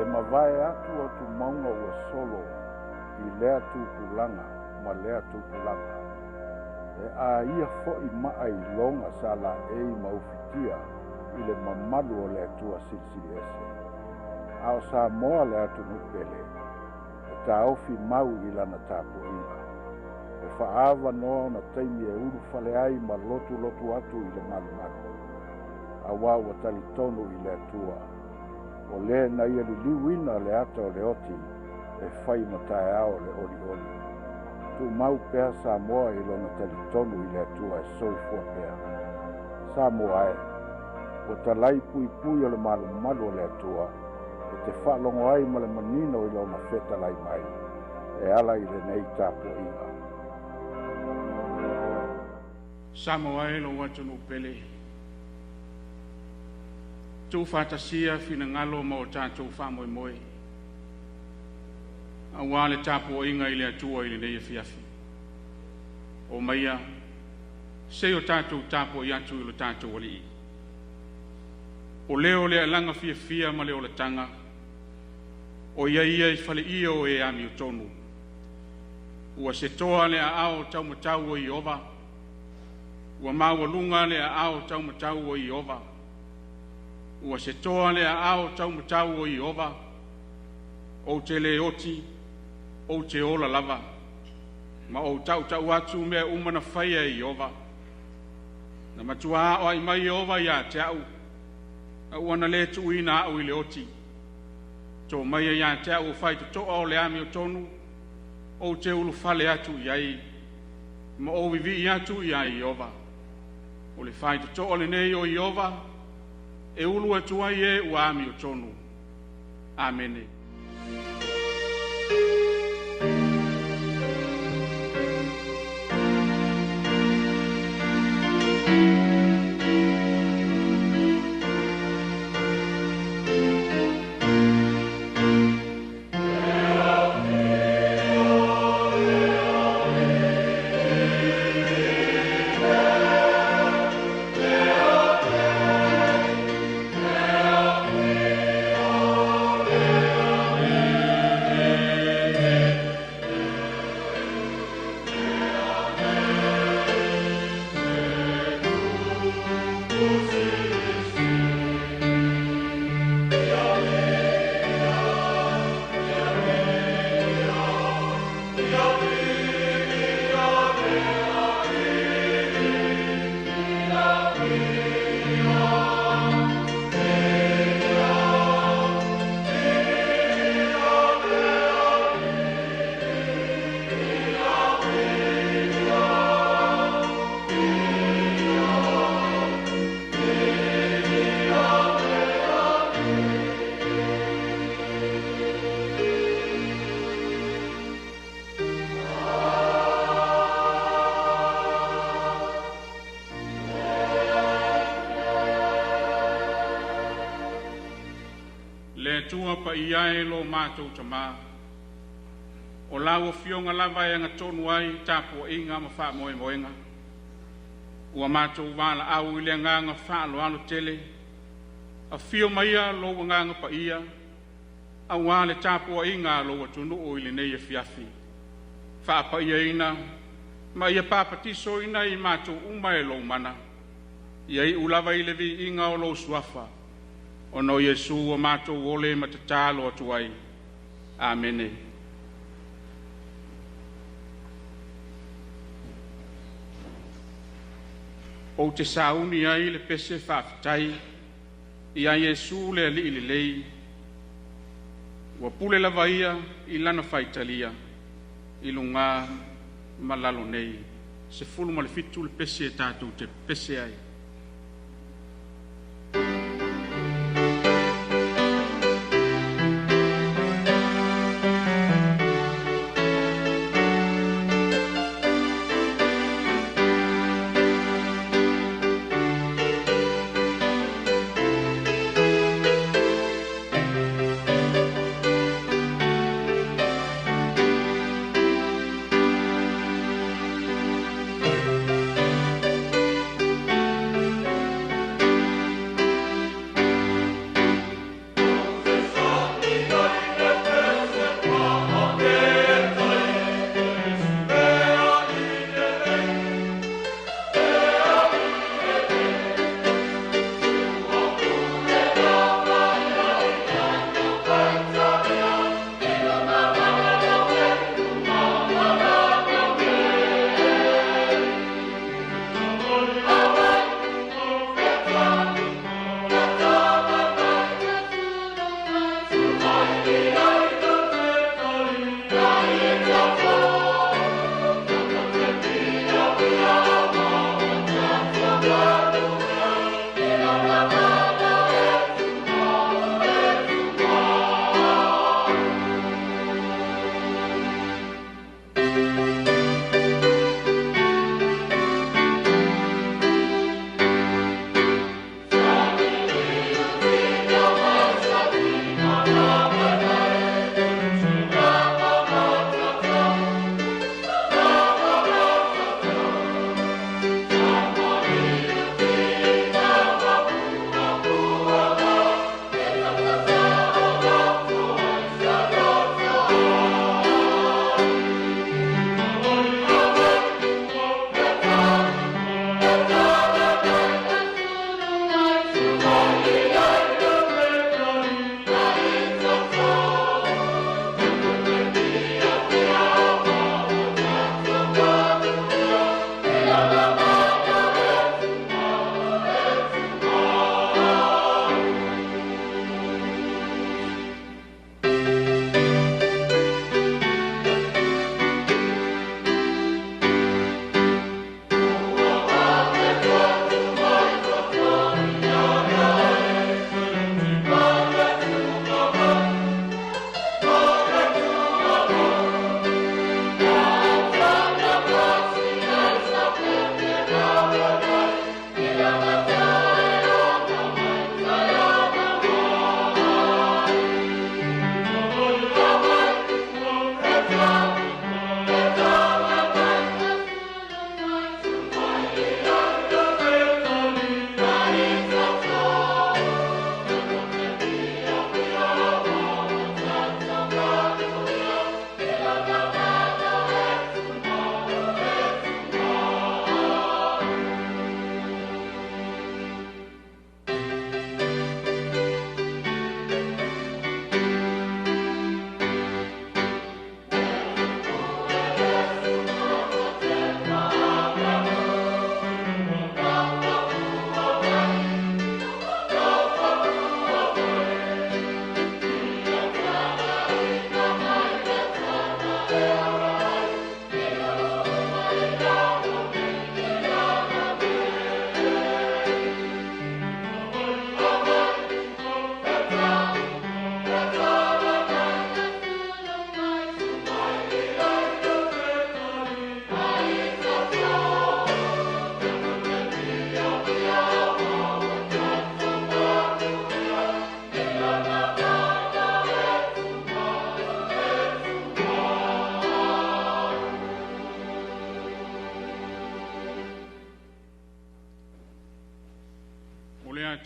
E mavae atu atumauga ua solo i lea tupulaga ma lea tupulaga. E aia fo'i ma'a iloga sa laei ma ufitia i le mamalu o le Atua Silisili Ese. A o Samoa le atunuu pele, e taofi mau i lana tapuaiga. E faaavanoa ona taimi e ulufale ai ma lotulotu atu i le malumalu, auā ua talitonu i le Atua, o le na ia liliuina le ata o le oti e fai ma taeao o le olioli. Tumau pea Samoa i lona talitonu i le Atua e soifua pea. Samoa e, ua talai puipui o le malumalu o le Atua e te faalogo ai ma le manino i lona fetalai mai e ala i lenei tapuaiga. Samoa e lou atunuu pele, tuufaatasia finagalo ma o tatou faamoemoe aua le tapuaiga i le Atua i lenei afiafi. Omaia se i o tatou tapuai atu i lo tatou Alii. O leo le alaga fiafia ma le olataga, o ia ia i faleie o e amiotonu. Ua setoa le aao taumatau o Ieova, ua maualuga le aao taumatau o Ieova. Ua setoa le aao taumatau o Ieova, ou te le oti, ou te ola lava, ma ou tautau atu mea uma na faia e Ieova. Na matua aoai mai Ieova ia te au, a ua na le tuuina au i le oti. To maia ia te au o faitotoa o le amiotonu, ou te ulufale atu i ai, ma ou vivii atu ia Ieova. O le faitotoa lenei o Ieova, e ulu atu ai e ua amiotonu. Amene. Le Atua paia e lo matou Tamā, o lau Afioga lava e agatonu ai tapuaiga ma faamoemoega. Ua matou valaau i le agaga faaaloalo tele, afio maia lou Agaga Paia aua le tapuaiga a lou atunuu i lenei afiafi, faapaiaina ma ia papatisoina i matou uma e lou mana, ia iu lava i le viiga o lou suafa, ona o Iesu ua matou ole ma tatalo atu ai. Amene. Ou te sauni ai le pese faafetai ia Iesu le Alii lelei, ua pule lava ia i lana faitalia i luga ma lalo nei. 17 le pese tatou te pese ai.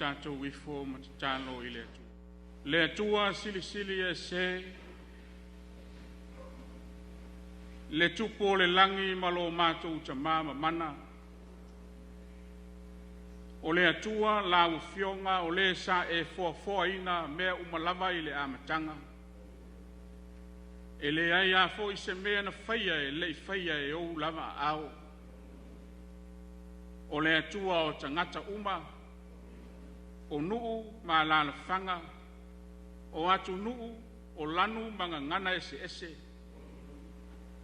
tatou ifo ma tatalo i le Atua. Le Atua silisili ese, le tupu o le lagi ma lo matou Tama mamana, o le Atua lau Afioga o le sa e foafoaina mea uma lava i le amataga. E leai lava foi se mea na faia e le i faia e ou lava aao. O le Atua o tagata uma, o nuu ma alaalafaga, o atunuu, o lanu ma gagana eseese.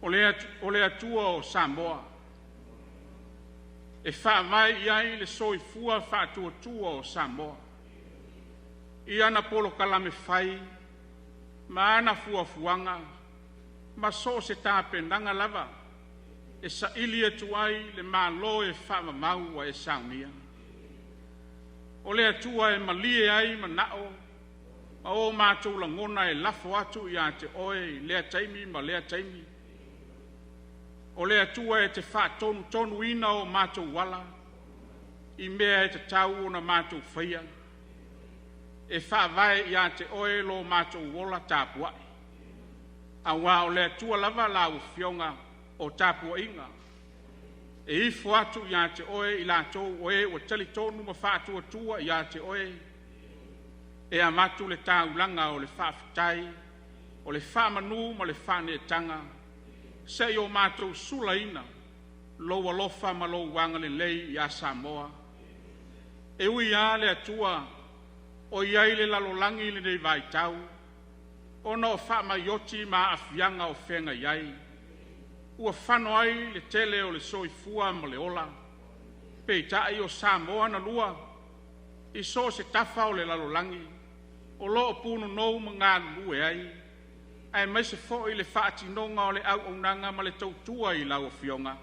O le Atua o Samoa, e faavae i ai le soifua faatuatua o Samoa, i ana polokalame fai ma ana fuafuaga, ma so o se tapenaga lava e saili atu ai le Malo e faavavau ua e saunia. O le Atua e malie ai manao ma o matou lagona e lafo atu ia te Oe i lea taimi ma lea taimi. O le Atua e te faatonutonuina o matou ala i mea e tatau ona matou faia. E faavae ia te Oe lo matou ola tapuai, aua o le Atua lava lau Afioga o tapuaiga. E ifo atu ia te Oe i latou o e ua talitonu ma faatuatua ia te Oe, e avatu le taulaga o le faafetai, o le faamanu ma le faaneetaga, se i o matou sulaina lou alofa ma lou agalelei ia Samoa. E ui lava le Atua o i ai le lalolagi i lenei vaitau, ona o faamai oti ma aafiaga o feagai ai, ua fano ai le tele o le soifua ma le ola. Peitai o Samoa na lua, i so o se tafa o le lalolagi, o lo o punonou ma galulue ai, aemaise foi le faatinoga o le auaunaga ma le tautua i lau Afioga.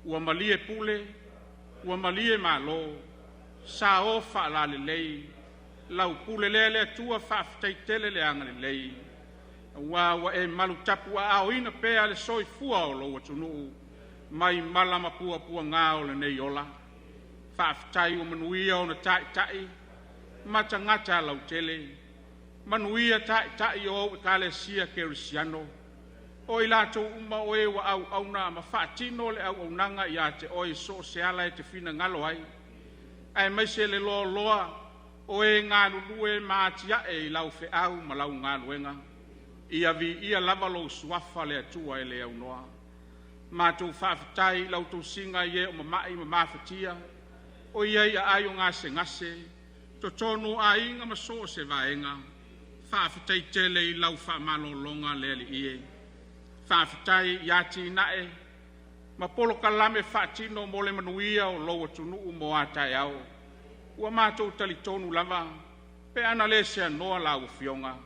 Ua malie pule, ua malie malo, sao faalalelei, lau pule lea le Atua, faafetai tele le agalelei, aua ua e malu tapuaaoina pea le soifua o lou atunuu, mai mala ma puapuaga o lenei ola. Faafetai ua manuia ona taitai ma tagata lautele, manuia taitai o au ekalesia kerisiano, o i latou uma o e ua auauna ma faatino le auaunaga ia te oe i so o se ala e te finagalo ai, aemaise le loaloa o e galulue ma atiae i lau feau ma lau galuega. Ia viia lava lou suafa le Atua e le aunoa. Matou faafetai i lau tausiga i e o mamai ma mafatia, o i ai i aai o gasegase, totonu o aiga ma so o se vaega. Faafetai tele i lau faamalologa le Alii e. Faafetai i atinae ma polokalame faatino mo le manuia o lou atunuu mo a taeao. Ua matou talitonu lava, pe ana le seanoa lau Afioga,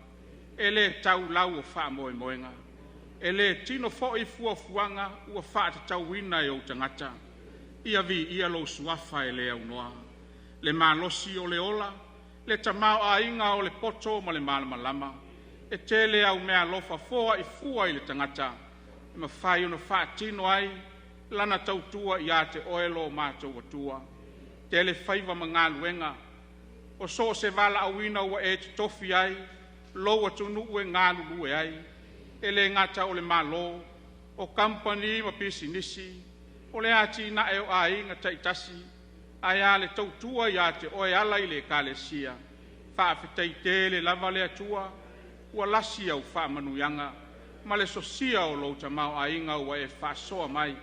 e le tau lau o faamoemoega, e le tino foi fuafuaga ua faatatauina e ou tagata. Ia viia lou suafa e le aunoa, le malosi o le ola, le tamaoaiga o le poto ma le malamalama. E tele au meaalofa foai fua i le tagata, e mafai ona faatino ai lana tautua ia te oe lo matou Atua. Tele faiva ma galuega, o so o se valaauina ua e totofi ai lou atunuu e galulue ai, e le gata o le Malo, o kamupani ma pisinisi, o le atinae o aiga taitasi, ae a le tautua ia te oe e ala i le ekalesia. Faafetai tele lava le Atua, ua lasi au faamanuiaga ma le sosia o lou tamaoaiga ua e faasoa mai.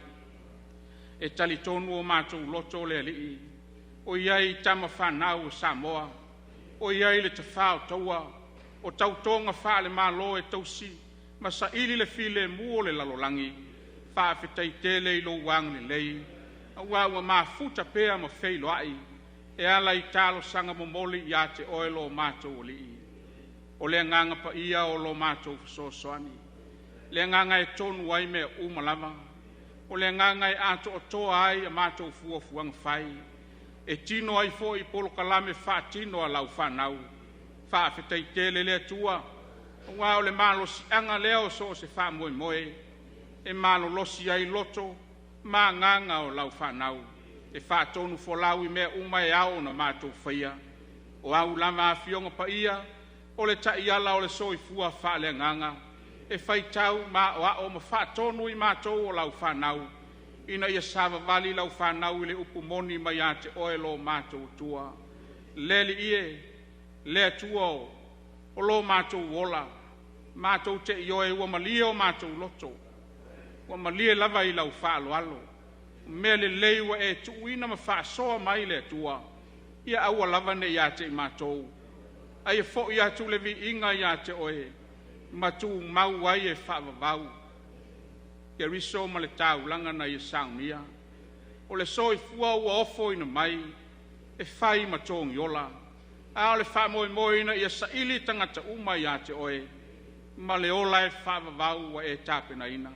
E talitonu o matou loto le Alii, o i ai tama fanau o Samoa, o i ai le tafā o taua, o tautoga faale-Malo e tausi ma saili le filemu o le lalolagi. Faafetai tele i lou agalelei, aua ua mafuta pea ma feiloai e ala i talosaga momoli ia te oe lo matou Alii. O le agaga paia o lo matou fesoasoani, le agaga e tonu ai mea uma lava, o le agaga e atoatoa ai a matou fuafuaga fai, e tino ai foi polokalame faatino a lau fanau. Faafetai tele le Atua, aua o le malosiaga lea o so o se faamoemoe, e malolosi ai loto ma agaga o lau fanau, e faatonufolau i mea uma e ao ona matou faia. O au lava afioga paia, o le taiala o le soifua faaleagaga, e faitau ma aoao ma faatonu i matou o lau fanau, ina ia savavali lau fanau i le upu moni mai ia te oe lo matou Atua. Le Alii e, le Atua o lo matou ola, matou te ioe ua malie o matou loto, ua malie lava i lau faaaloalo. O mea lelei ua e tuuina ma faasoa mai le Atua, ia aua lava ne i ia te i matou, ae ia foi atu le viiga ia te oe, ma tumau ai e faavavau. Keriso ma le taulaga na ia saunia, o le soifua ua ofoina mai, e fai ma togiola, a o le faamoemoe ina ia saili tagata uma ia te oe, ma le ola e faavavau ua e tapenaina.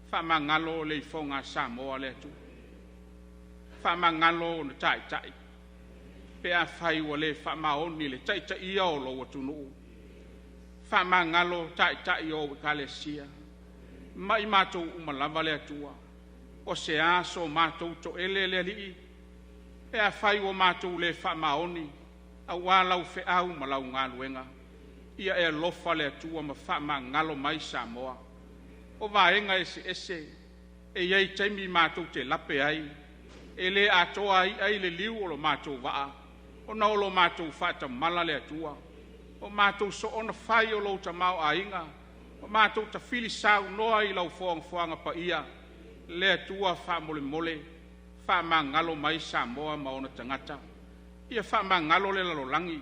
Faamagalo le ifoga a Samoa le Atua, faamagalo ona taitai, pe afai ua le faamaoni le taitaia o lou atunuu. Faamagalo taitai o ekalesia ma i matou uma lava le Atua. O se a so matou toele le Alii, pe afai ua matou le faamaoni aua lau feau ma lau galuega, ia e alofa le Atua ma faamagalo mai Samoa. O vaega eseese e i ai taimi matou te lape ai, e le atoa i'a i le liu o lo matou vaa, ona o lo matou faatamala le Atua. O matou soona fai o lou tamaoaiga, o matou tafili saunoa i lau foafoaga paia, le Atua faamolemole, faamagalo mai Samoa ma ona tagata. Ia faamagalo le lalolagi,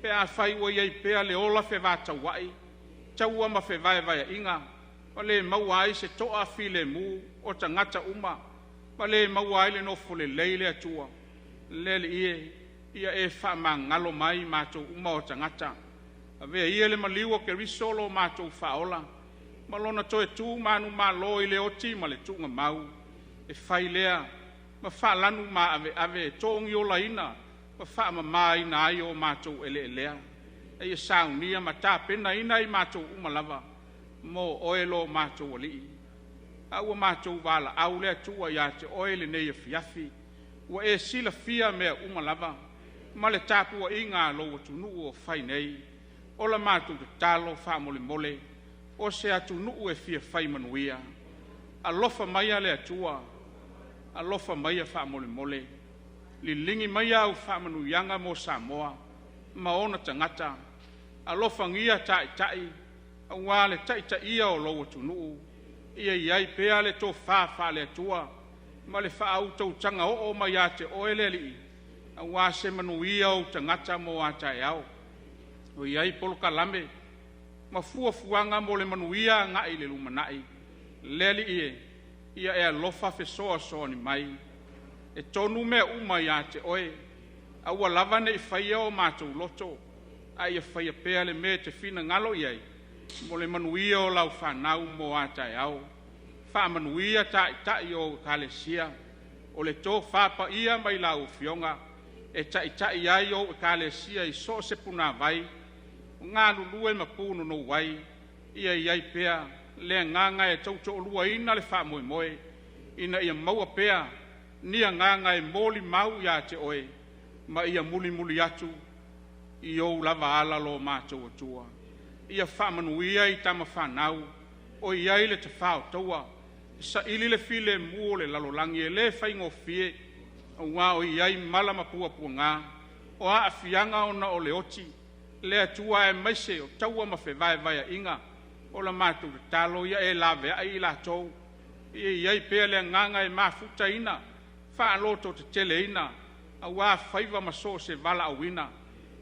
pe afai ua i ai pea le ola fevataua'i, taua ma fevaevaea'iga, ma le maua ai se toa filemu o tagata uma, ma le maua ai le nofo lelei le Atua. Le Alii e, ia e faamagalo mai matou uma o tagata. Avea ia le maliu o Keriso lo matou faaola, ma lona toe tu manumalo i le oti ma le tuugamau, e fai lea ma faalanu maaveave e togiolaina ma faamamaina ai o matou eleelea. A ia saunia ma tapenaina i matou uma lava mo oe lo matou Alii. A ua matou valaau le Atua ia te oe i lenei afiafi, ua e silafia mea uma lava, ma le tapuaiga a lou atunuu o fai nei. O la matou tatalo faamolemole, o se atunuu e fia fai manuia. Alofa maia le Atua, alofa maia faamolemole. Liligi maia au faamanuiaga mo Samoa ma ona tagata. Alofagia taitai aua le taitaia o lou atunuu. Ia i ai pea le tofa faale-Atua ma le faautautaga oo mai ia te oe le Alii, aua se manuia o ou tagata mo a taeao. O i ai polokalame ma fuafuaga mo le manuia agai i le lumanai. Le Alii e, ia e alofa fesoasoani mai. E tonu mea uma ia te oe, aua lava ne i faia o matou loto, a ia faia pea le mea e te finagalo i ai mo le manuia o lau fanau mo a taeao. Faamanuia taitai o ekalesia, o le tofa paia mai lau Afioga e taitai ai ou ekalesia i so o se punavai, o galulue ma punonou ai. Ia i ai pea le agaga e tautoaluaina le faamoemoe, ina ia maua pea ni agaga e molimau ia te oe, ma ia mulimuli atu i ou lava ala lo matou Atua. Ia faamanuia i tama fanau o i ai le tafao taua, saili le filemu o le lalolagi e le faigofie, aua o i ai mala ma puapuaga, o aafiaga ona o le oti, le Atua aemaise o taua ma fevaevaea'iga. O la matou tatalo ia e laveai i latou, ia i ai pea le agaga e mafutaina, faalototeteleina, aua faiva ma so o se valaauina.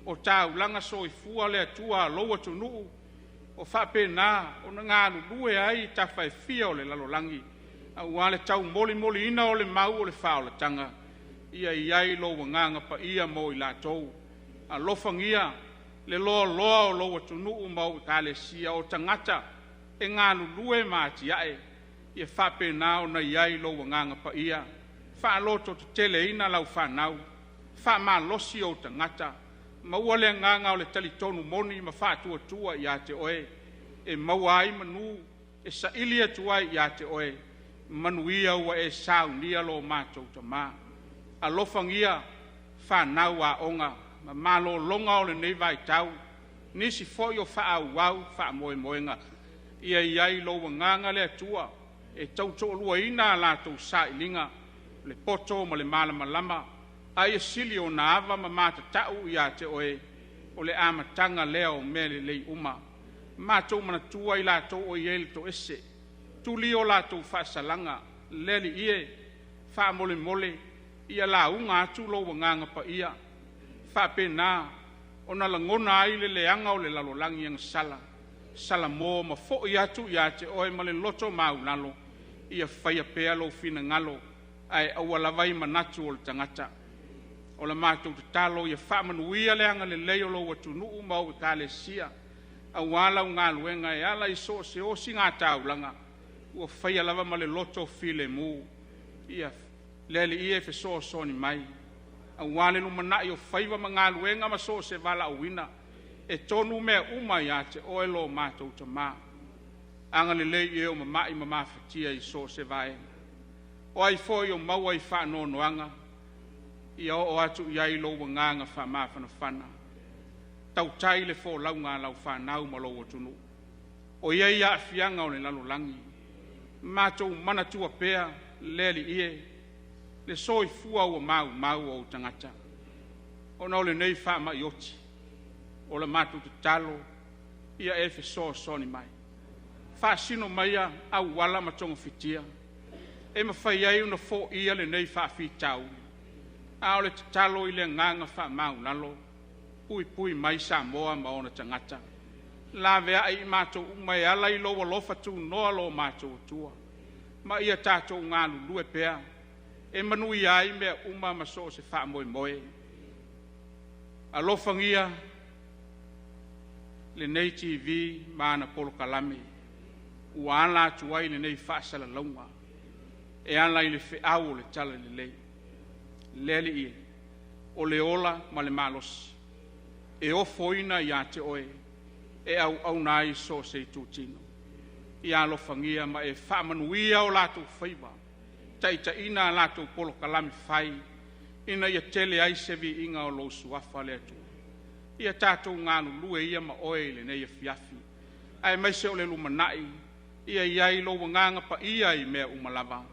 O taulaga soifua le Atua a lou atunuu, o faapena ona galulue ai i tafa e fia o le lalolagi, aua le taumolimoliina o le mau o le faaolataga. Ia i ai lou agaga paia mo i latou. Alofagia le loaloa o lou atunuu ma ou ekalesia, o tagata e galulue ma atiae, ia faapena ona i ai lou agaga paia, faalototeteleina lau fanau, faamalosi ou tagata, maua le agaga o le talitonu moni ma faatuatua ia te oe, e maua ai manu e saili atu ai ia te oe, manuia ua e saunia lo matou Tamā. Alofagia fanau aoga. ma malologa o lenei vaitau, nisi foi o faaauau faamoemoega. Ia i ai lou agaga le Atua e tautoaluaina a latou sailiga, le poto ma le malamalama, a ia sili ona ava ma matatau ia te oe, o le amataga lea o mea lelei uma. Matou manatua i latou o i ai le toese, tuli o latou faasalaga, le Alii e, faamolemole ia lauga atu lou agaga paia, faapena ona lagona ai le leaga o le lalolagi agasala, salamo ma foi atu ia te oe ma le loto maualalo, ia faia pea lou finagalo, ae aua lava i manatu o le tagata. O la matou tatalo ia faamanuia le agalelei o lou atunuu ma ou ekalesia, aua lau galuega e ala i so o se osigataulaga, ua faia lava ma le loto filemu. Ia le Alii e fesoasoani mai, aua le lumanai o faiva ma galuega ma so o se valaauina, e tonu mea uma ia te oe lo matou Tamā. Agalelei i e o mamai ma mafatia i so o se vaega. O ai foi o maua i faanoanoaga, ia oo atu i ai lou agaga faamafanafana. Tautai le folauga a lau fanau ma lou atunuu. O i ai aafiaga o le lalolagi, matou manatua pea le Alii e, le soifua ua maumau o ou tagata, ona o lenei faamai oti. O la matou tatalo, ia e fesoasoani mai, faasino maia auala ma togafitia, e mafai ai ona foia lenei faafitauli. A o le tatalo i le agaga faamaualalo, puipui mai Samoa ma ona tagata, laveai i matou uma e ala i lou alofa tunoa lo matou Atua, ma ia tatou galulue pea, e manuia ai mea uma ma so o se faamoemoe. Alofagia lenei TV ma ana polokalame, ua ala atu ai lenei faasalalauga, e ala i le feau o le Talalelei. Le Alii e, o le ola ma le malosi, e ofoina ia te oe, e auauna ai so o se itutino. Ia alofagia ma e faamanuia o latou faiva, taitaiina a latou polokalame fai, ina ia tele ai se viiga o lou suafa le Atua. Ia tatou galulue ia ma oe i lenei afiafi, aemaise o le lumanai, ia i ai lou agaga paia i mea uma lava.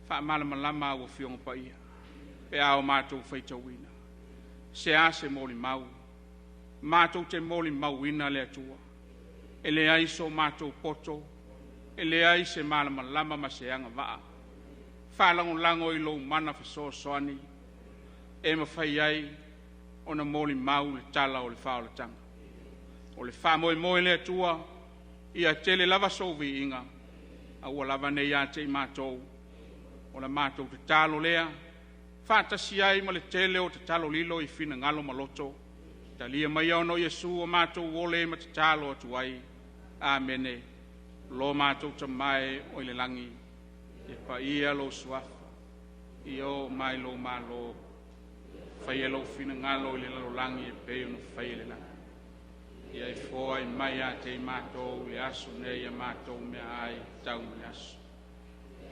Faamalamalama au Afioga Paia, pe a o matou faitauina. Se a se molimau, matou te molimauina le Atua, e leai so matou poto, e leai se malamalama ma se agavaa. Faalagolago i lou mana fesoasoani, e mafai ai ona molimau le tala o le faaolataga. O le faamoemoe le Atua, ia tele lava sou viiga, aua lava ne i te i matou. O la matou tatalo lea, faatasi ai ma le tele o tatalo lilo i finagalo ma loto, talia maia ona o Iesu o matou ole ma tatalo atu ai. Amene. Lo matou Tamā e o i le lagi, ia paia lou suafa, ia oo mai lou malo, faia lou finagalo i le lalolagi e pei ona faia i le lagi. Ia e foai mai ia te i matou le aso nei ia matou meaai tau ma le aso.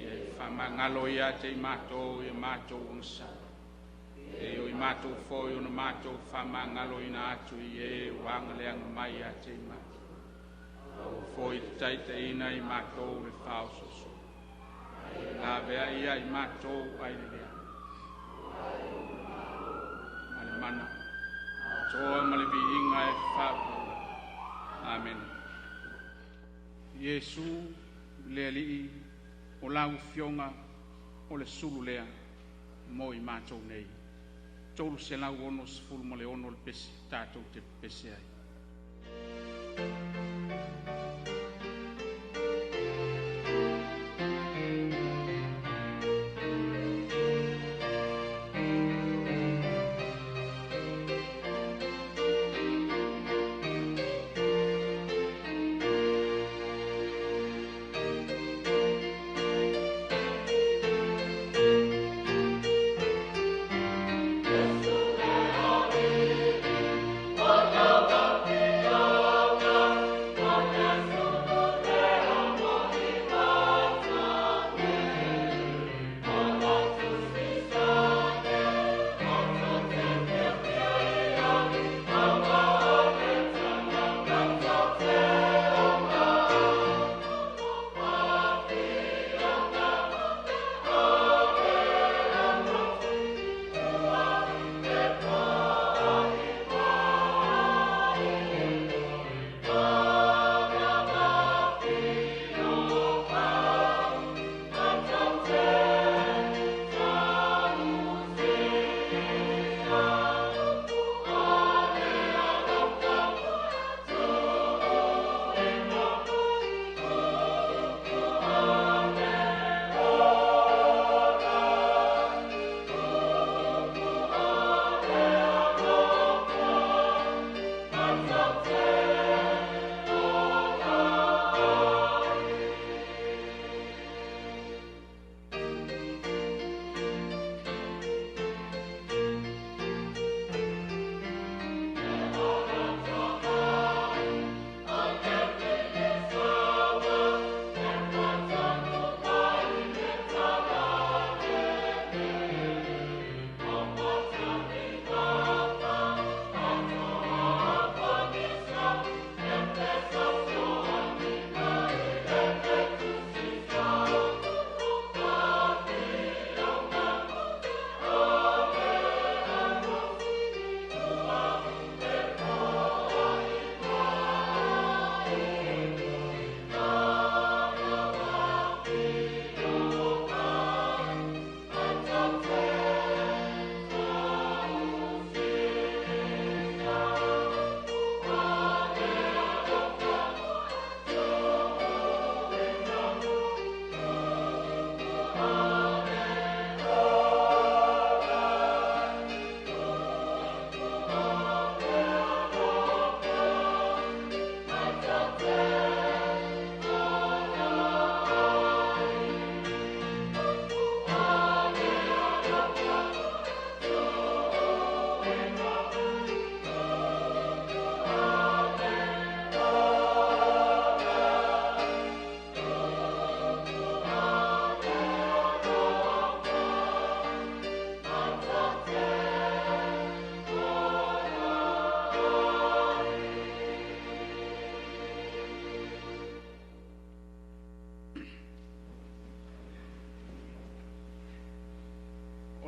Ia e faamagalo ia te i matou ia matou agasala. E o i matou foi ona matou faamagaloina atu i e ua agaleaga mai ia te i matou. Aua foi te taitaiina i matou le faaososo. Lavea ia i matou ai le lea. Ma le mana, toa ma le viiga e faapaula. Amen. Iesu le Alii o lau Afioga o le sulu lea mo i matou nei. 366 le pese tatou te pese ai. O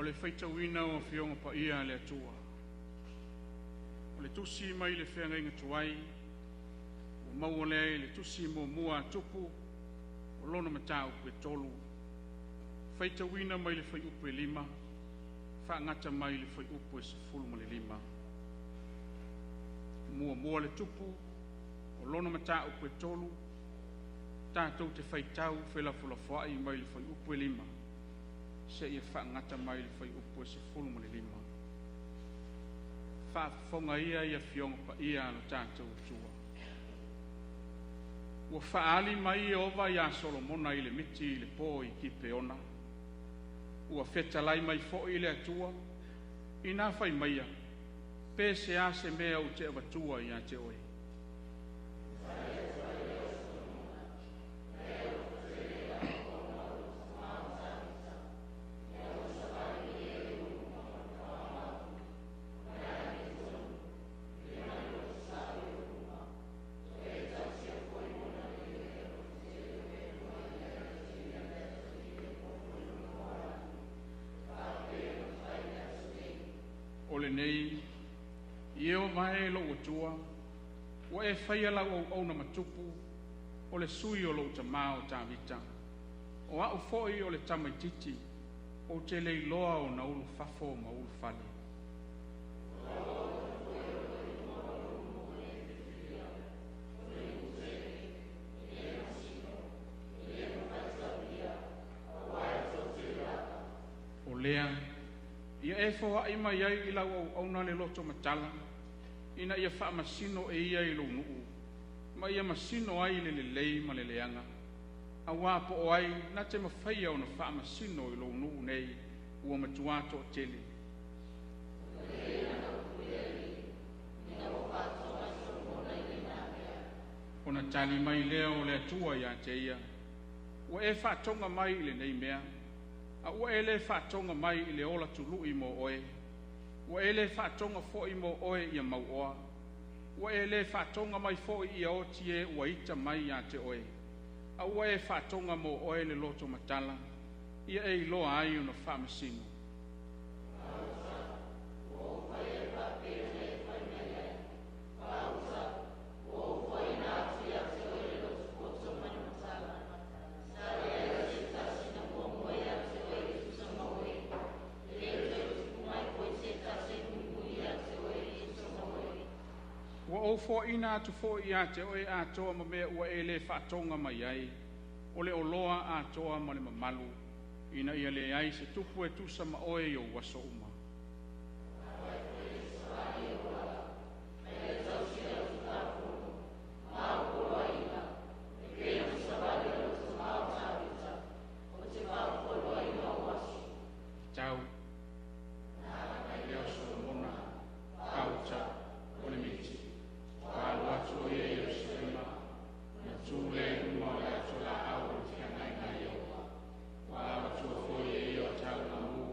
O le faitauina o Afioga Paia a le Atua, o le tusi mai le feagaiga tuai, ua maua lea i le tusi muamua a Tupu, o lona mataupu e 3, faitauina mai le fuaiupu e 5, faagata mai le fuaiupu e 15. Muamua le Tupu, o lona mataupu e 3, tatou te faitau felafolafoai mai le fuaiupu e 5 seia faagata mai le fuaiupu e 15. Faafofoga ia i Afioga Paia a lo tatou Atua. Ua faaali mai Ieova ia Solomona i le miti i le po i Kipeona. Ua fetalai mai foi le Atua, ina fai maia, pe se a se mea ou te avatua ia te oe. O lenei, Ieova e lou Atua, ua e faia lau auauna ma tupu, o le sui o lou tamā o Tavita. O au foi o le tamaititi, ou te le iloa ona ulufafo ma ulufale. O lea, ia e foai mai ai i lau auauna le loto matala, ina ia faamasino e ia i lou nuu, ma ia masino ai le lelei ma le leaga. Auā po o ai na te mafaia ona faamasino i lou nuu nei ua matua toatele. Ona tali mai lea o le Atua ia te ia, ua e faatoga mai i lenei mea, a ua e le faatoga mai i le ola tului mo oe, ua e le faatoga foi mo oe ia mauoa, ua e le faatoga mai foi ia oti e ua ita mai ia te oe, a ua e faatoga mo oe le loto matala, ia e iloa ai ona faamasino. Ua ou foaina atu foi ia te oe atoa ma mea ua e le faatoga mai ai, o le oloa atoa ma le mamalu, ina ia leai se tupu e tusa ma oe i ou aso uma. Tau lea o Solomona, kauta o le miti. Ua alu atu o ia i Ierusalema, ona tu lea i luma o le atoa o le feagaiga a Ieova. Ua avatua foi e ia o taulamu,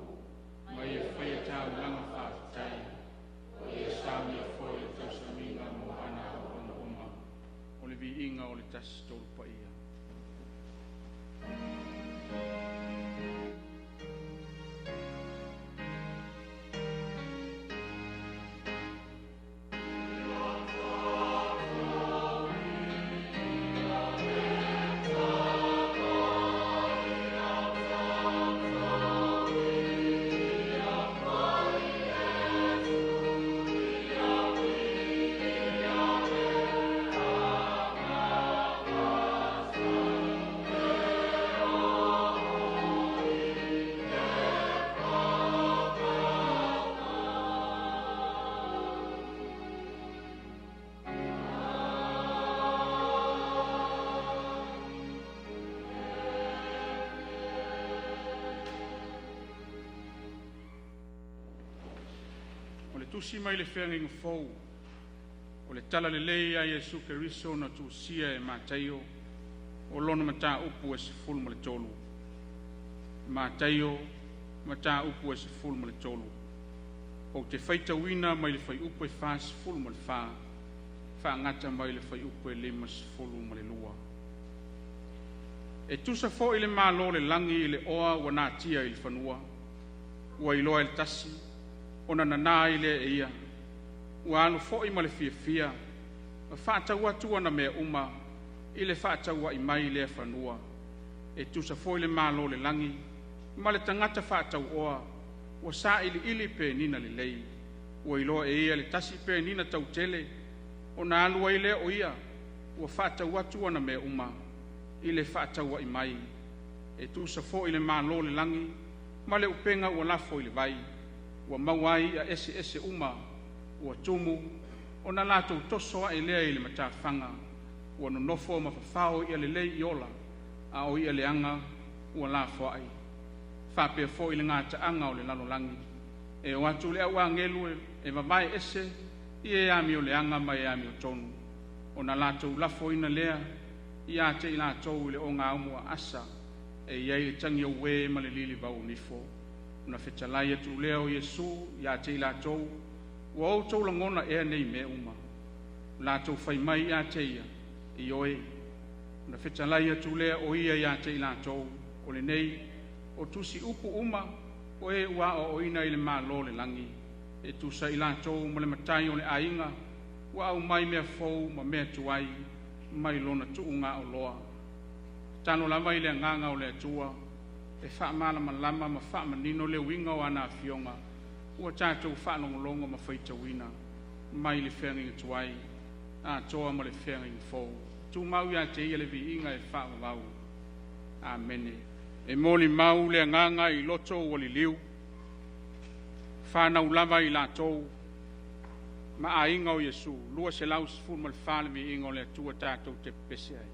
ma ia faia taulaga faafetai, ma ia saunia foi le tausamiga mo ana auauna uma. O le viiga o le Tasi Tolu Paia. O le tusi mai le feagaiga fou, o le tala lelei a Iesu Keriso na tusia e Mataio, o lona mataupu e 13. Mataio, mataupu e 13. Ou te faitauina mai le fuaiupu e 44, faagata mai le fuaiupu e 52. E tusa foi le malo o le lagi i le oa ua natia i le fanua, Ua iloa e le tasi, ona nanā ai lea e ia. Ua alu foi ma le fiafia, ma faatau atu ona mea uma i le faataua'i mai i lea fanua. E tusa foi le Malo o le lagi ma le tagata faatauoa ua sailiili penina lelei. Ua iloa e ia le tasi penina tautele, ona alu ai lea o ia, ua faatau atu ona mea uma i le faataua'i mai. E tusa foi le Malo o le lagi ma le upega ua lafo i le vai, ua maua ai i'a eseese uma, ua tumu, ona latou toso ae lea i le matafaga, ua nonofo ma fafao i'a lelei i ola, a o i'a leaga ua lafoai. Faapea foi le gataaga o le lalolagi, e o atu le au agelu e vavae ese ia e amioleaga ma e amiotonu, ona latou lafoina lea ia te i latou i le ogaumu aasa, e i ai le tagiauē ma le lilivau o nifo. Ona fetalai atu lea o Iesu ia te i latou, “Ua outou lagona ea nei mea uma?” Latou fai mai ia te ia, “Ioe.” Ona fetalai atu lea o ia ia te i latou, “O lenei, o tusi upu uma o e ua aoaoina i le Malo o le lagi, e tusa i latou ma le matai o le aiga ua aumai mea fou ma mea tuai mai lona tuugaoloa.” Tatalo lava i le agaga o le Atua e faamalamalama ma faamanino le uiga o ana Afioga ua tatou faalogologo ma faitauina mai le Feagaiga Tuai atoa ma le Feagaiga Fou. Tumau ia te Ia le viiga e faavavau. Amene. E molimau le agaga i loto ua liliu, fanau lava i latou ma aiga o Iesu, 214 le viiga o le Atua tatou te pepese ai.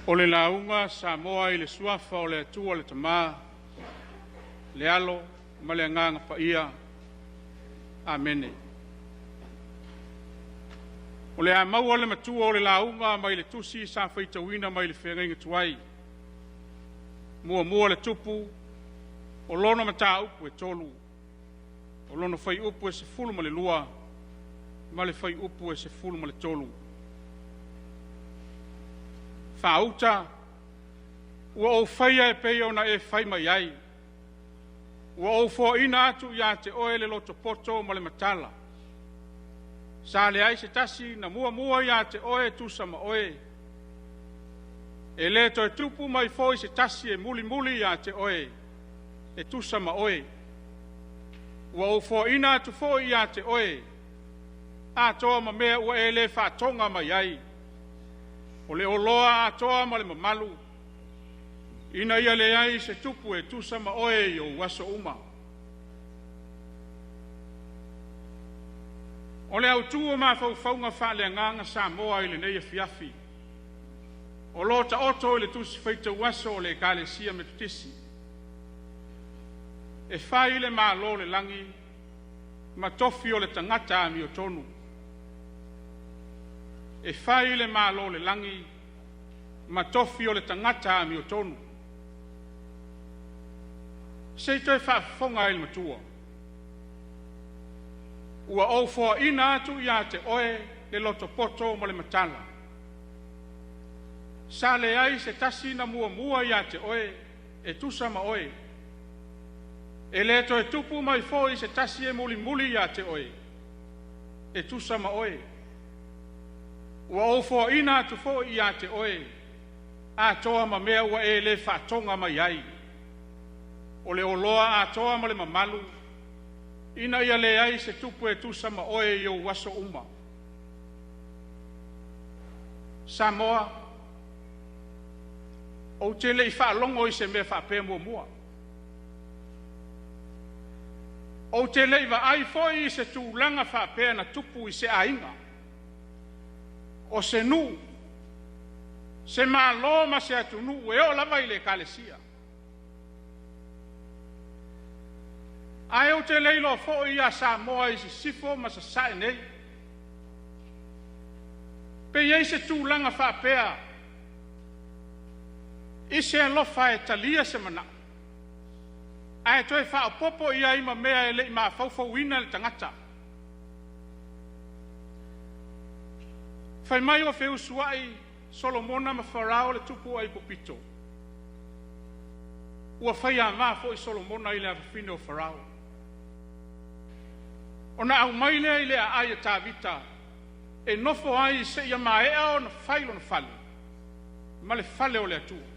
O le lauga Samoa i le suafa o le Atua le Tama, le Alo ma le Agaga Paia. Amene. O le a maua le matua o le lauga mai le tusi sa faitauina mai le feagaiga tuai. Muamua le tupu, o lona mataupu e 3, o lona fuaiupu e 12 ma le fuaiupu e 13. Faauta, ua ou faia e pei ona e fai mai ai, ua ou foaina atu ia te oe le loto poto ma le matala. Sa leai se tasi na muamua ia te oe e tusa ma oe, e le toe tupu mai foi se tasi e mulimuli ia te oe e tusa ma oe. Ua ou foaina atu foi ia te oe, atoa ma mea ua e le faatoga mai ai, o le oloa atoa ma le mamalu, ina ia leai se tupu e tusa ma oe i ou aso uma. O le autu o mafaufauga faaleagaga Samoa i lenei afiafi, o lo o taoto i le tusi faitau aso o le Ekalesia Metotisi, e fai le Malo o le lagi ma tofi o le tagata amiotonu. E fai le Malo o le lagi ma tofi o le tagata amiotonu. Se i toe faafofoga ai le matua. Ua ou foaina atu ia te oe le loto poto ma le matala. Sa leai se tasi na muamua ia te oe e tusa ma oe. E le toe tupu mai foi se tasi e mulimuli ia te oe e tusa ma oe. Ua ou foaina atu foi ia te oe, atoa ma mea ua e le faatoga mai ai, o le oloa atoa ma le mamalu, ina ia leai se tupu e tusa ma oe i ou aso uma. Samoa, ou te le i faalogo i se mea faapea muamua. Ou te le i vaai foi i se tulaga faapea na tupu i se aiga, o se nuu, se malo ma se atunuu e oo lava i le ekalesia. Ae ou te le iloa foi ia Samoa i sisifo ma sasae nei, pe i ai se tulaga faapea i se alofa e talia se manao, ae toe faaopoopo i ai ma mea e le i mafaufauina le tagata. Fai mai ua feusuai Solomona ma Farao le tupu o Aikupito. Ua faiava foi Solomona i le afafine o Farao. Ona aumai lea i le aai a Tavita e nofo ai seia maea ona fai lona fale ma le fale o le Atua,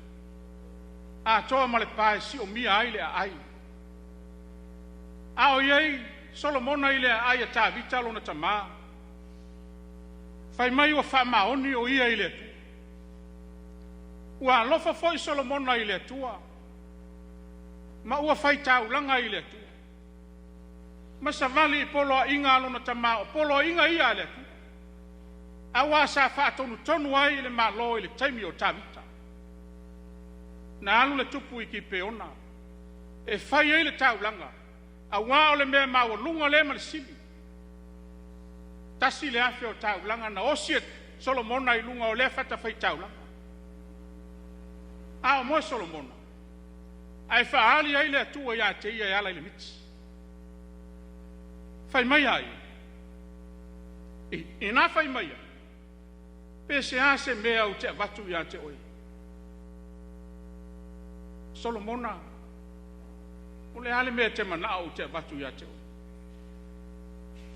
atoa ma le pa e siomia ai le aai. A o i ai Solomona i le aai a Tavita lona tamā, fai mai ua faamaoni o ia i le Atua. Ua alofa foi Solomona i le Atua, ma ua faitaulaga i le Atua, ma savali i poloaiga a lona tamā, o poloaiga ia a le Atua, auā sa faatonutonu ai le Malo i le taimi o Tavita. Na alu le tupu i Kipeona e fai ai le taulaga, auā o le mea maualuga lea ma le sili. 1,000 o taulaga na osi e Solomona i luga o lea fatafaitaulaga. A o moe Solomona, ae faaali ai le Atua ia te ia e ala i le miti. Fai mai ai, ina fai mai ai, pe se a se mea ou te avatu ia te oe. Solomona, o le a le mea te manao ou te avatu ia te oe?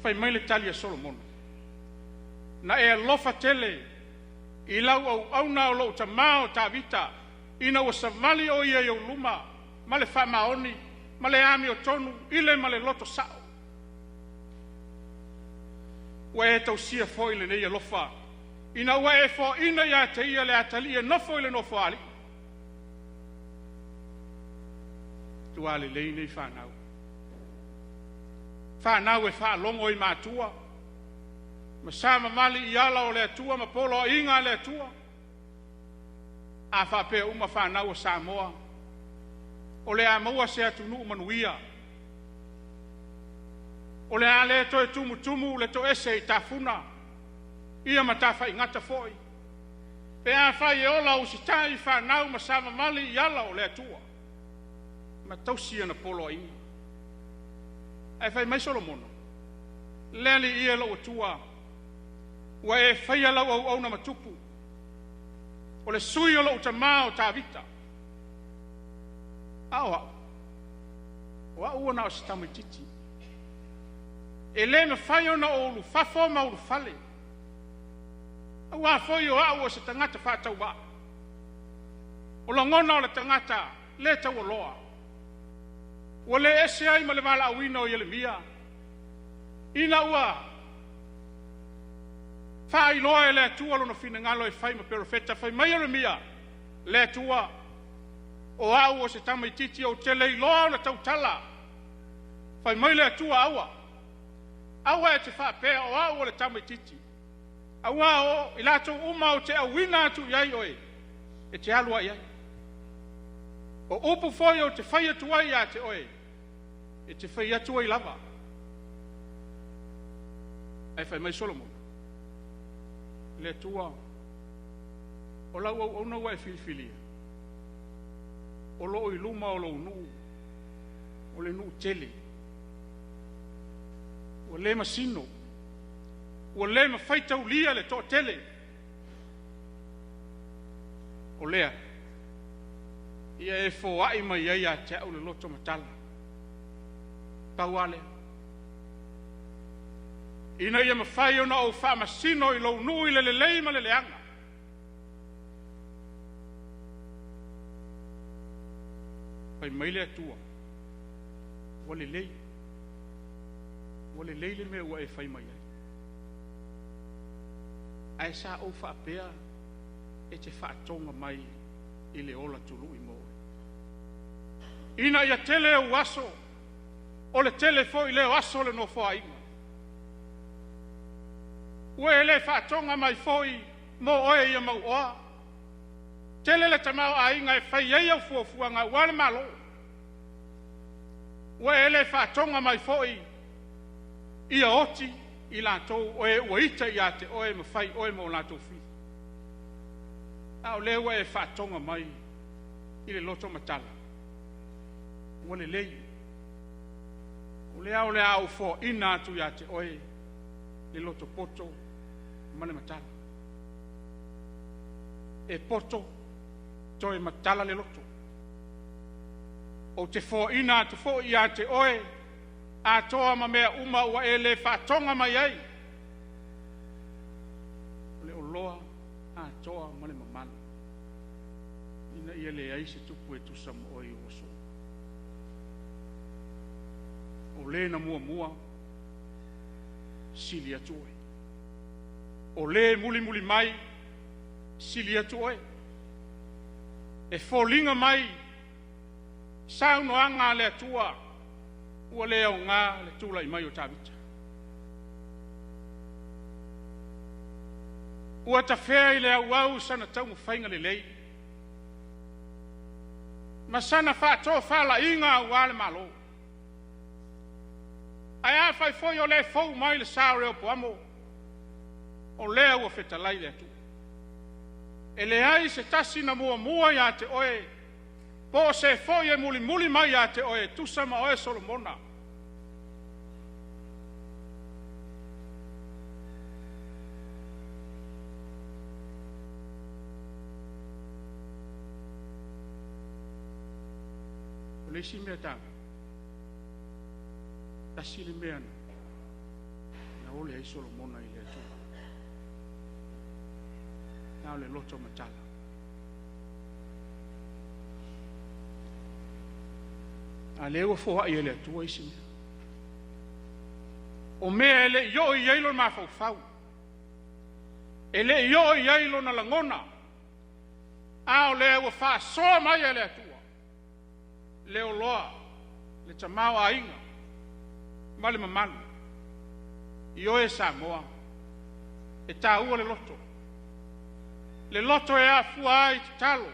Fai mai le tali a Solomona, na e alofa tele i lau auauna o lou tamā o Tavita, ina ua savali o ia i ou luma ma le faamaoni ma le amiotonu i le ma le loto sao. Ua e tausia foi lenei alofa, ina ua e foaina ia te ia le atalii e nofo i le nofoalii. Tua lelei nei fanau. Fanau e faalogo i matua, ma savavali i ala o le Atua ma poloaiga a le Atua. A faapea uma fanau a Samoa, o le a maua se atunuu manuia. O le a le toe tumutumu le toese i tafuna, ia ma tafaigata foi, pe afai e ola usitai fanau ma savavali i ala o le Atua ma tausi ana poloaiga. Ae fai mai Solomona, le Alii e lou Atua, ua e faia lau auauna ma tupu, o le sui o lou tamā o Tavita. A o au, o au ua na o se tamaititi. E le mafai ona ou ulufafo ma ulufale, auā foi o au o se tagata faatauvaa. O lagona o le tagata le taualoa, ua le ese ai ma le valaauina o Ieremia, ina ua faailoa e le Atua lona finagalo e fai ma perofeta. Fai mai Ieremia, le Atua, o au o se tamaititi ou te le iloa ona tautala. Fai mai le Atua, aua, aua e te faapea o au o le tamaititi, auā o i latou uma ou te auina atu i ai oe, e te alu ai ai. O upu foi ou te fai atu ai ia te oe, e te fai atu ai lava. Ae fai mai Solomona, le Atua, o lau auauna ua e filifilia, o loo i luma o lou nuu, o le nuu tele, ua le masino, ua le mafai taulia le toatele. O lea, ia e foai mai ai ia te au le loto matala. Pau lava lea. Ina ia mafai ona ou faamasino i lou nuu i le lelei ma le leaga. Fai mai le Atua, ua lelei, ua lelei le mea ua e fai mai ai. Ae sa ou faapea e te faatoga mai i le ola tului mo oe. Ina ia tele ou aso, o le tele foi lea o aso o le nofoaiga. Ua e le faatoga mai foi mo oe ia mauoa. Tele le tamaoaiga e fai ai au fuafuaga aua le Malo. Ua e le faatoga mai foi ia oti i latou o e ua ita ia te oe ma fai oe ma o latou fili. A o lea ua e faatoga mai i le loto matala. Ua lelei. O lea o le a ou foaina atu ia te oe le loto poto ma le matala. E poto, toe matala le loto. Ou te foaina atu foi ia te oe, atoa ma mea uma ua e le faatoga mai ai. O le oloa atoa ma le mamalu, ina ia leai se tupu e tusa ma oe i ou aso. O le na muamua, sili atu oe. O le mulimuli mai, sili atu oe. E foliga mai saunoaga a le Atua ua le aoga le tulai mai o Tavita. Ua tafea i le auau sana taumafaiga lelei ma sana faatofalaiga aua le Malo. Ae afai foi o lea fou mai le sa o Reopoamo, o lea ua fetalai le Atua. E leai se tasi na muamua ia te oe, po o se foi e mulimuli mai ia te oe, tusa ma oe Solomona. O le isi mea taua, tasi le mea na ole ai Solomona i le Atua. Na o le loto matala. A lea ua foai e le Atua isi mea. O mea e le i oo i ai lona mafaufau, e le i oo i ai lona lagona, a o lea ua faasoa mai e le Atua, le oloa, le tamaoaiga ma le mamalu. I oe Samoa, e taua le loto. Le loto e afua ai tatalo.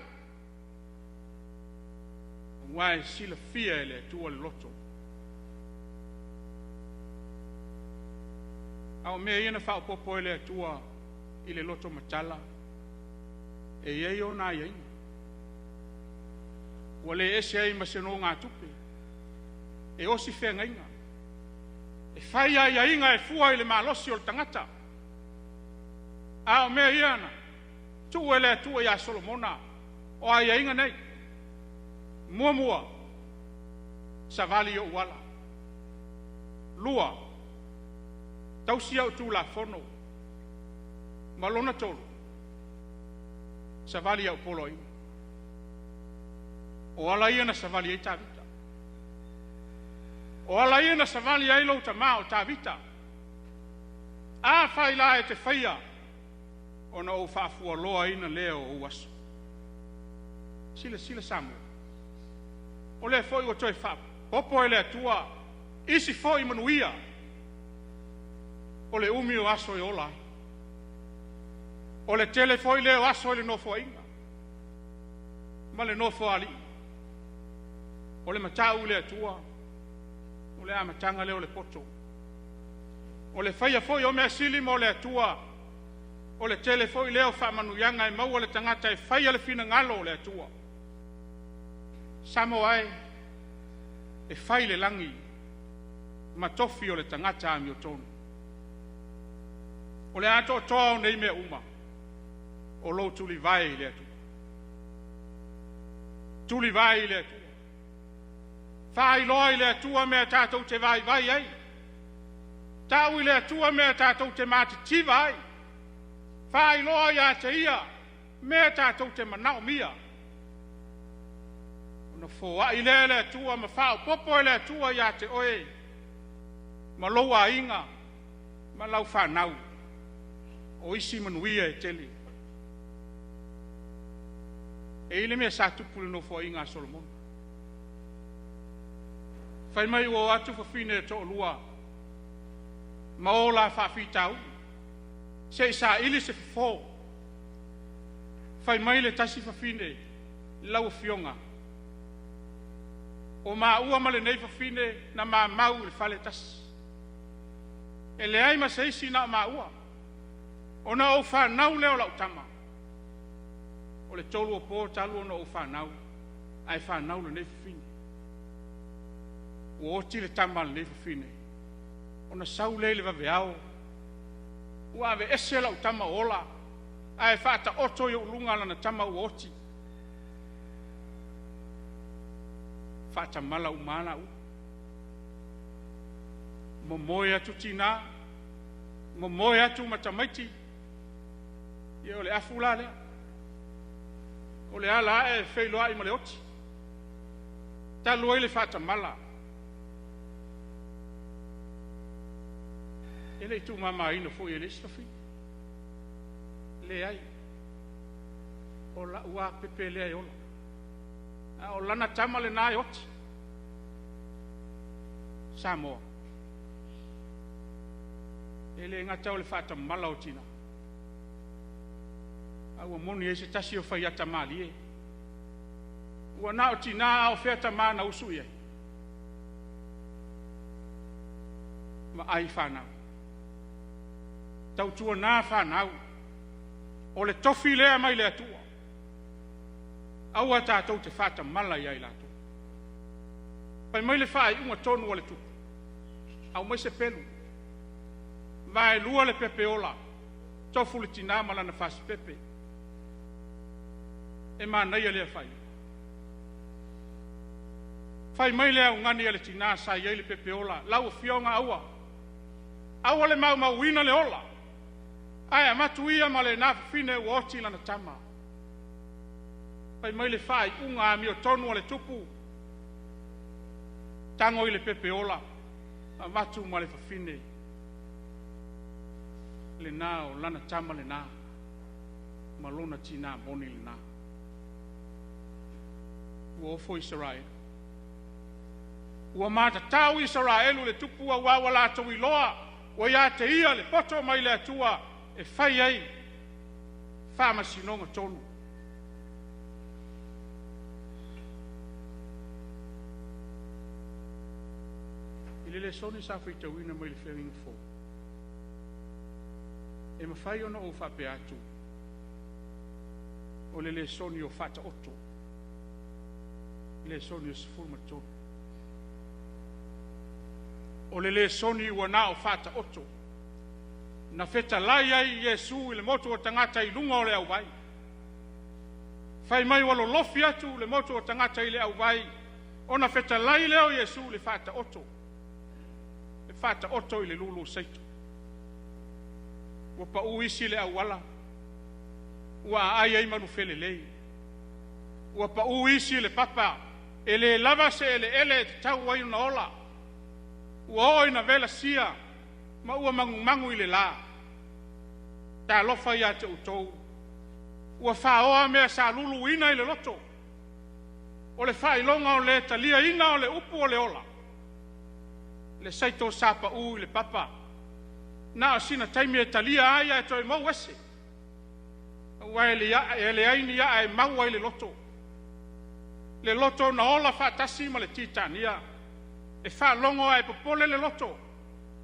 Aua e silafia e le Atua le loto. A o mea ia na faaopoopo e le Atua i le loto matala, e i ai ona aiaiga. Ua le ese ai ma se nogatupe, e osi feagaiga, e fai aiaiga e fua i le malosi o le tagata. A o mea ia na tuu e le Atua ia Solomona, o aiaiga nei. Muamua, savali i ou ala. 2, tausi au tulafono. Ma lona 3, savali au poloaiga. O ala ia na savali ai Tavita. O ala ia na savali ai lou tamā o Tavita. A fai la e te faia, ona ou faafualoaina lea o ou aso. Silasila Samoa. O lea foi ua toe faaopoopo e le Atua isi foi manuia o le umi o aso e ola ai. O le tele foi lea o aso i le nofoaiga ma le nofoalii. O le matau i le Atua, o le amataga lea o le poto. O le faia foi o mea sili mo le Atua, o le tele foi lea o faamanuiaga e maua le tagata e faia le finagalo o le Atua. Samoa e, e fai le lagi ma tofi o le tagata amiotonu. O le atoatoa o nei mea uma, o lou tulivae i le Atua. Tulivae i le Atua. Faailoa i le Atua mea tatou te vaivai ai. Tau i le Atua mea tatou te matitiva ai. Faailoa ia te ia mea tatou te manaomia. Ona foai lea le Atua ma faaopoopo e le Atua ia te oe ma lou aiga ma lau fanau o isi manuia e tele. E i le mea sa tupu le nofoaiga a Solomona. Fai mai ua o atu fafine e toalua ma o la faafitauli se i saili se fofo. Fai mai le tasi fafine, lau afioga, o maua ma lenei fafine na mamau i le fale tasi. E leai ma se isi na o maua, ona ou fanau lea o lau tama. O le 3 o po talu ona ou fanau, ae fanau lenei fafine. Ua oti le tama a lenei fafine, ona sau lea i le vaveao, ua aveese lau tama ola, ae faataoto i ou luga lana tama ua oti. Faatamala uma lau. Momoe atu tinā, momoe atu ma tamaiti, ia o le afu la lea. O le ala ae feiloai ma le oti. Talu ai le faatamala. E le i tuumamaina foi e le isi fafine. Leai. O lau a pepe lea e ola. A o lana tama lena e oti. Samoa. E le gata o le faatamala o tina. A ua moni ai se tasi o faiata malie. Ua na o tina a o fea tamā na usu i ai. Ma ai fanau. Tautuana fanau. O le tofi lea mai le Atua. Aua tatou te faatamala ia i latou. Fai mai le faaiuga tonu a le tupu. Au mai se pelu. Vaelua le pepe ola. Tofu le tinā ma lana fasipepe. E manaia lea faaiuga. Fai mai le augani a le tinā sa i ai le pepe ola. Lau afioga aua. Aua le maumauina le ola. Ae avatu ia ma lena fafine ua oti lana tama. Fai mai le faaiuga amiotonu a le tupu. Tago i le pepe ola. Avatu ma le fafine. Lena o lana tama lena. Ma lona tinā moni lena. Ua ofo Israelu. Ua matatau Israelu le tupu auā ua latou iloa. Ua ia te ia le poto mai le Atua e fai ai faamasinoga tonu. I le lesona sa faitauina mai le Feagaiga Fou, e mafai ona ou faapea atu, o le lesoni o Faataoto, lesoni e 13. O le lesoni ua na o faataoto, na fetalai ai Iesu i le motu o tagata i luga o le auvai. Fai mai ua lolofi atu le motu o tagata i le auvai, ona fetalai lea o Iesu i le Faataoto, le Faataoto i le lulu seito. Ua pau isi le auala, ua aai ai manufelelei. Ua pau isi le papa, e le lava se eleele e tatau ai ona ola. Ua oo ina velasia ma ua magumagu i le la. Talofa ia te outou, ua faoa mea sa luluina i le loto. O le faailoga o le taliaina o le upu o le ola, le saito sa pau i le papa, na o sina taimi e talia ai ae toe mou ese. Aua e leai ni aa e mau ai le loto. Le loto na ola faatasi ma le titania. E faalogo ae popole le loto,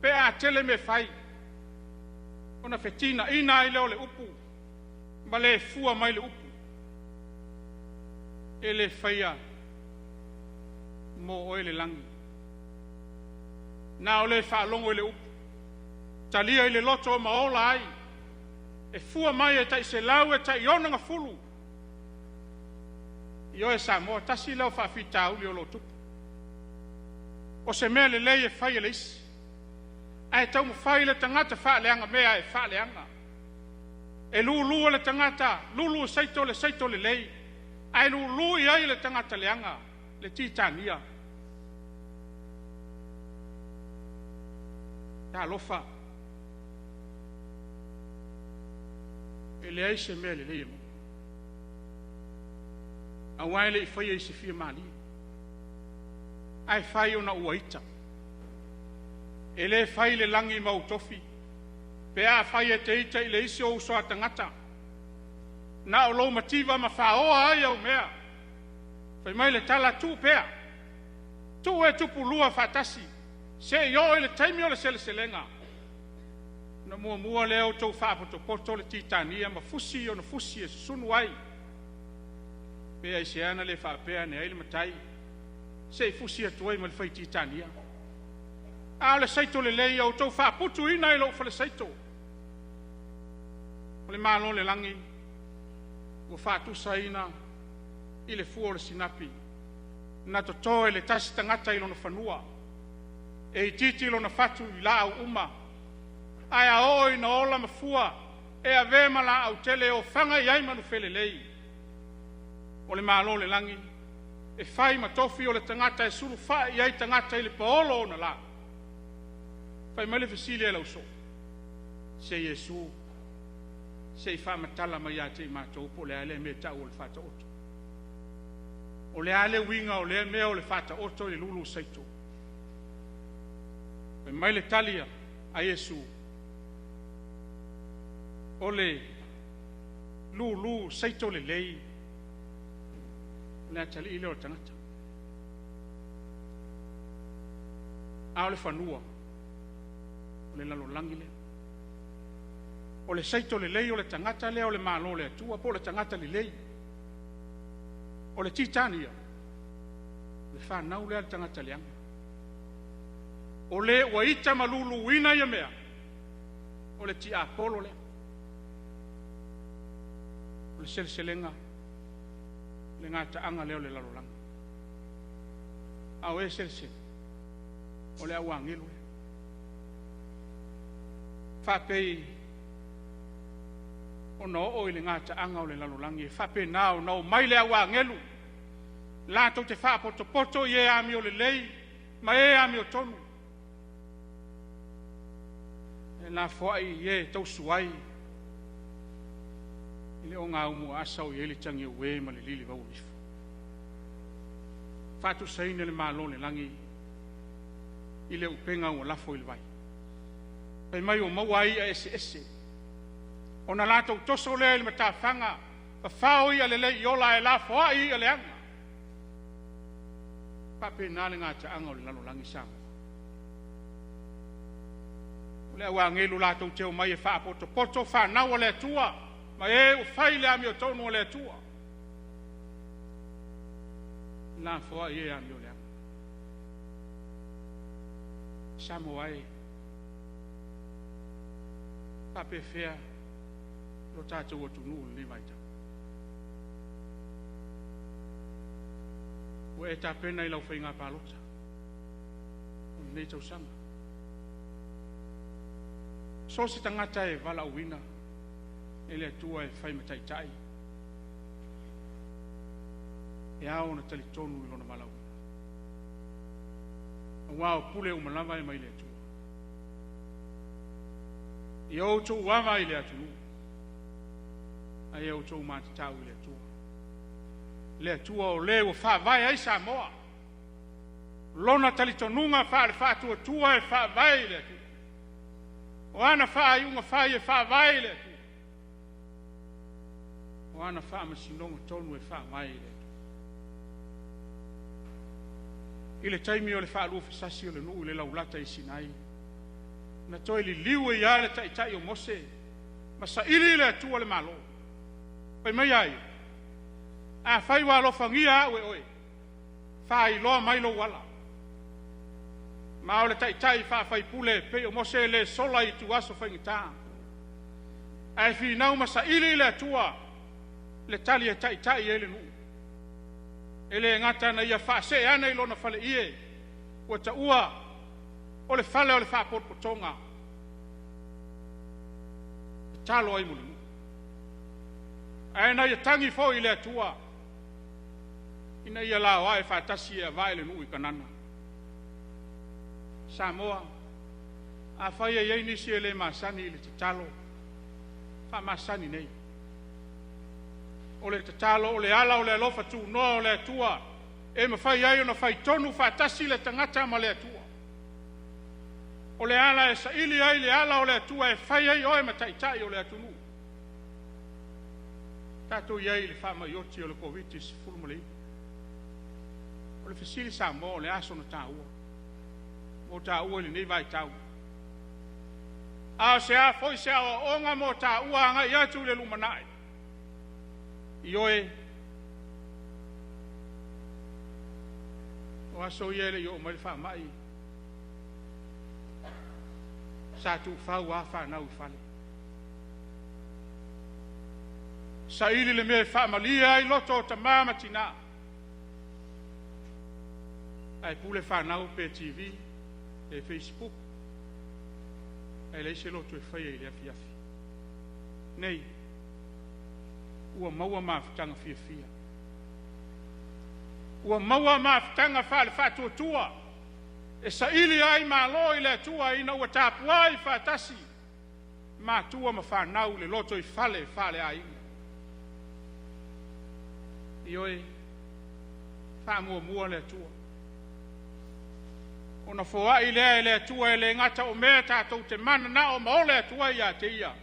pe a tele mea fai. Ona fetinaina ai lea o le upu, ma le fua mai le upu. E le faia mo oe le lagi. Na o le faalogo i le upu, talia i le loto ma ola ai, e fua mai e tai 100 e tai 60. Ioe Samoa, tasi lea o faafitauli o lo tupu. O se mea lelei e fai e le isi, ae taumafai le tagata faaleaga mea e faaleaga. E lulu le tagata, lulu saito le saito lelei, ae lulu i ai le tagata leaga, le titania. Talofa, e leai se mea lelei e maua. Aua e le i faia i se fia malie, ae fai ona ua ita. E le fai le lagi ma ou tofi, pe a fai e te ita i le isi o uso a tagata. Na o lou mativa ma faoa ai au mea. Fai mai le tala tuu pea, tuu e tupu lua faatasi, se i oo i le taimi o le seleselega. Na muamua lea o tou faapotopoto le titania ma fusi ona fusi e susunu ai. Pe ai se ana le faapea ane ai le matai, se i fusi atu ai ma le fai titania. A o le saito lelei o tou faaputuina i lou fale saito. O le malo le lagi ua faatusaina i le fua o le sinapi. Na toto e le tasi tagata i lona fanua, e itiiti lona fatu i laau uma, ae a oo ina ola ma fua, e ave ma laau tele e ofaga i ai manufelelei. O le malo le lagi e fai ma tofi o le tagata e sulufai i ai tagata i le paolo ona la. Fai mai le fesili e lau so, se Iesu, se i faamatala mai ia te i matou po o le a lea mea tau o le faataoto. O le a le uiga o lea mea o le faataoto i le lulu saito. Fai mai le tali a Iesu, o le lulu saito lelei, o le atalii lea o le tagata. A o le fanua, o le lalolagi lea. O le saito lelei o le tagata lea o le malo le Atua, po o le tagata lelei. O le titania, le whanau lea le tagata leaga. O le ua ita ma luluina ia mea, o le tiapolo lea. O le seleselega, le gataaga lea o le lalolagi. A o e selesele, o le au agelu lea. Faapei ona oo i le gataaga o le lalolagi, e faapena ona o mai le au agelu, latou te faapotopoto i e amio lelei ma e amio tonu. E lafoai i e tausu ai i le ogaumu asa o i ai le tagi ue ma le lili vaualifo. Faatusaina le malo le lagi i le upega ua lafo i le vai. Fai mai o maua ai ia ese ese. Ona latou toso lea i le matafaga, fafao ia lelei i ola e lafoai ia leaga. Faapena le gataaga o le lalolagi Samoa. O le auagelu latou te omai e faapotopoto fanau a le Atua, ma e ua fai le amiotonu a le Atua. Lafoai e amio leaga. Samoa e, faapefea lo tatou atunuu i lenei vaitau. Ua e tapena i lau faiga palota o lenei tausaga. So o se tagata e valaauina e le Atua e fai ma taitai, e ao ona talitonu i lona valaauina. Aua o pule uma lava e mai le Atua. Ia outou ava i le atunuu, ae ia outou matatau i le Atua. Le Atua o le ua faavae ai Samoa, lona talitonuga faale-faatuatua e faavae i le Atua. O ana faaiuga fai e faavae i le Atua. O ana faamasinoga tonu e faavae i le Atua. I le taimi o le faaluafesasi o le nuu i le laulata i Sinai, na toe liliu ai lava le taitai o Mose ma saili i le Atua le Malo. Fai mai a ia, afai ua alofagia au e oe, faailoa mai lou ala. Ma o le taitai faafaipule e pei o Mose e le sola i ituaso faigata, ae finau ma saili i le Atua le tali e taitai ai le nuu. E le gata na ia faasee ane i lona faleie, ua taua o le fale o le faapotopotoga, tatalo ai mo le nuu. Ae na ia tagi foi i le Atua ina ia laoae faatasi e avae le nuu i Kanana. Samoa, afai e i ai nisi e le masani i le tatalo, faamasani nei. O le tatalo o le ala o le alofa tunoa o le Atua e mafai ai ona faitonu faatasi le tagata ma le Atua. O le ala e saili ai le ala o le Atua e fai ai oe ma taitai o le atunuu. Tatou i ai i le faamai oti o le Koviti-19. O le fesili Samoa, o le a sona taua mo taua i lenei vaitau? A o se a foi se aoaoga mo taua agai atu i le lumanai? Ioe, o aso ia e le i oo mai le faamai, sa tuufau lava fanau i fale. Saili le mea e faamalie ai loto o tama ma tina. Ae pule fanau pe TV, pe Facebook, ae leai se loto e faia i le afiafi. Nei, ua maua mafutaga fiafia. Ua maua mafutaga faale-faatuatua e saili ai malo i le Atua ina ua tapuai faatasi matua ma fanau i le loto i fale faaleaiga. Ioe, faamuamua le Atua. Ona foai lea e le Atua e le gata o mea tatou te mananao ma ole atu ai ia te ia,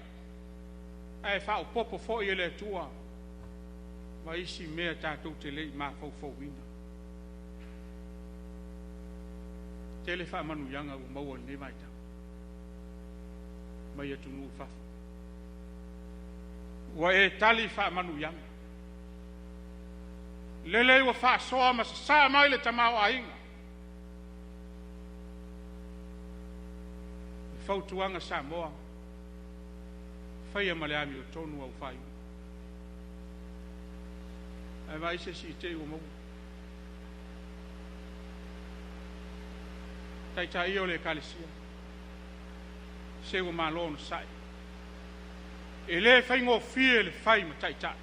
ae faaopoopo foi e le Atua ma isi mea tatou te le i mafaufauina. Tele faamanuiaga ua maua i lenei vaitau mai atunuu i fafo. Ua e tali faamanuiaga. Lele ua faasoa ma sasaa mai le tamaoaiga. Le fautuaga Samoa, faia ma le amiotonu au faaiuga. Ae vaai se isi i te i ua maua. Taitai ia o le Ekalesia, se ua malo onosai. E le faigofie le fai ma taitai.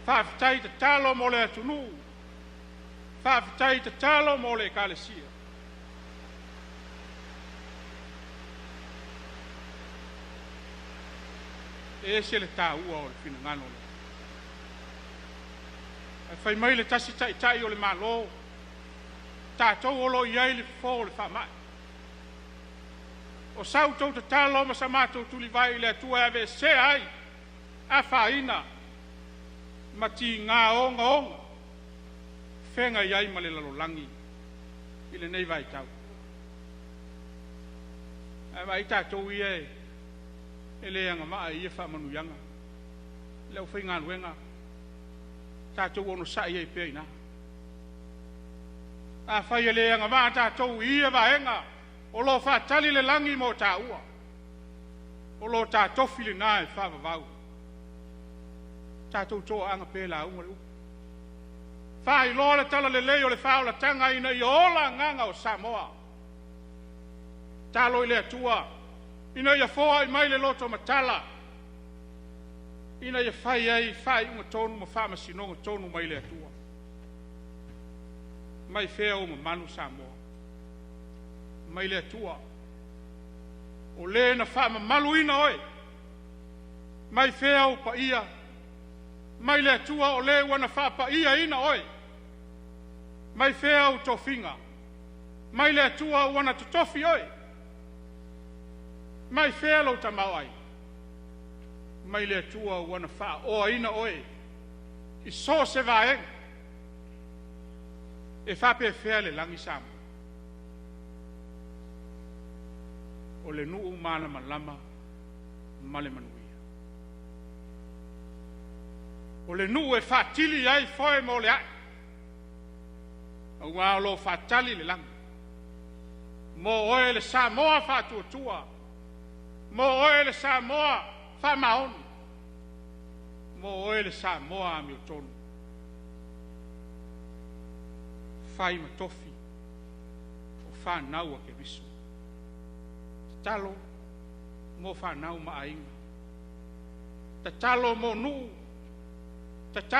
Faafetai tatalo mo le atunuu, faafetai tatalo mo le Ekalesia. E ese le taua o le finagalo o le Atua. Ae fai mai le tasi taitai o le Malo, tatou o lo o i ai le fofo o le faamai. O sa outou tatalo ma sa matou tulivae i le Atua e aveesea ai afaina ma tiga ogaoga feagai ai ma le lalolagi i lenei vaitau. Ae vaai tatou ia e le agavaa i ia faamanuiaga, le aufaigaluega, tatou onosai ai pea i ina. Afai e le agavaa tatou i ia vaega, o lo o faatali le lagi mo taua, o lo ta tofi lena e faavavau. Tatou toaaga pe lauga le upu. Faailoa le talalelei o le faaolataga ina ia ola agaga o Samoa. Talo i le Atua ina ia foai mai le loto matala, ina ia fai ai faaiuga tonu ma faamasinoga tonu mai le Atua. Mai fea ou mamalu Samoa? Mai le Atua. O le na faamamaluina oe. Mai fea ou paia? Mai le Atua o le ua na faapaiaina oe. Mai fea ou tofiga? Mai le Atua ua na totofi oe. Mai fea lou tamaoaiga? Mai le Atua ua na faaoaina oe i so o se vaega. E faapefea le lagi Samoa? O le nuu malamalama ma le manuia. O le nuu e faatili ai foe mo le ai, aua o lo o faatali le lagi. Mo oe le Samoa faatuatua, mo oe le Samoa faamaoni, mo oe le Samoa amiotonu. Fai ma tofi o fanau a Keriso. Tatalo mo fanau ma aiga, tatalo mo nuu, tatalo